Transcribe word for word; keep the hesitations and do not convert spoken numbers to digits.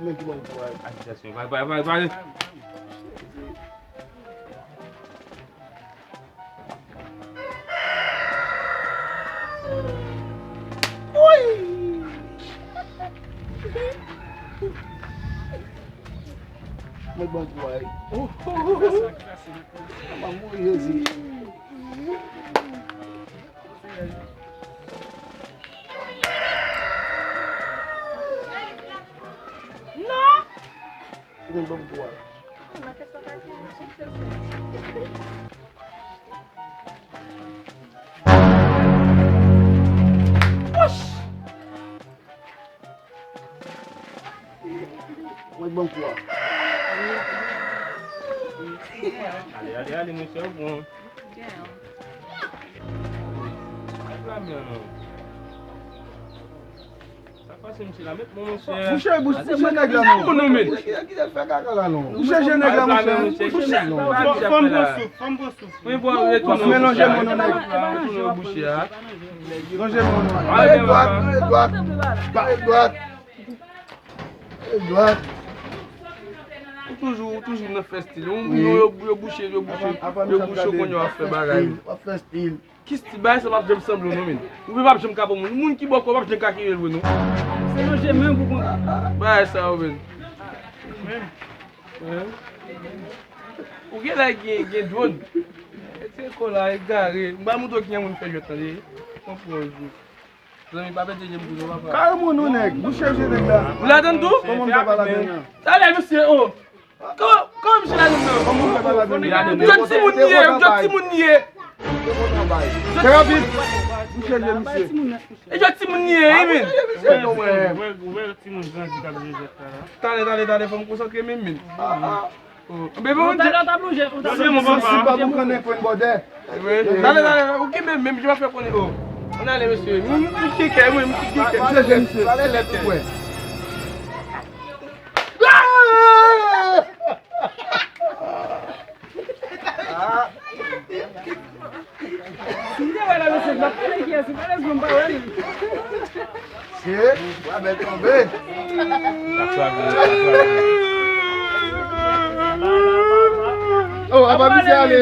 Men ki bon pou wè. Ajitasyon. Bay, bay, bay, bay. Woy! Mwen ban kou a. Mwen mouri Jezi. Non! Mwen ban kou a. Mwen ban kou a. Ale, ale, ale, mesye, ou bon. Al la, men. Sa k pase, mesye la? Met bon, mesye. Bouche, bouche, bouche nèg la non. Ki moun nou met? Ki, ki fè kaka la non? Bouche je nèg la, monchè. Bouche non. Fò m pran souf, fò m pran souf. Wi, bò, retounen bouche a. Retounen bouche a. Lonje men w non. Mare dwat, mare dwat. Mare dwat. Mare dwat. Ou toujou, ou toujou nan fè stil. Ou, yo, yo, yo bouche, yo bouche, yo bouche w kounye a w ap fè bagay. W ap fè stil. Ki stil? Bagay sa p ap janm sanble w non, men. Ou p ap janm ka pran moun. Moun ki bò kò w p ap janm ka kenbe l vre non. Se lonje men pou pran. Bagay sa yo, men. Ou genlè gen, gen dwòn. Mete kò la egare. M pa montre w kijan moun fè jwèt tande. Pran pòz ou. Zanmi, pa pete je m pou nou, papa. Kare moun ou nèg. Bouche je nèg la. Ou ladann tou? Kòman m fè pa ladann nan? Talè, mesye, o. Kòman, kòman misye ladann nan? Kòman m fè pa ladann nan? Jwèt timoun li ye, jwèt timoun li ye. Trè rapid. Bouche je misye. E jwèt timoun li ye, wi, men. Ouvè, ouvè timoun grandi k ap jwe jwèt la la. Talè, talè, talè, fò m konsantre menm, men. Bebe, on dirait. Talè, talè, ou kenbe menm, jan m ap fè konnen. O. Ann ale, mesye. M, m, m kikè, mwen, m kikè. Mesye, mesye. Talè lè tou prè. Si m te wè la, mesye, m ap konnen kiyès, ou pa lèz, mwen m pa wè l. Se, w a bèl tonbe. Oh, apa misye ale?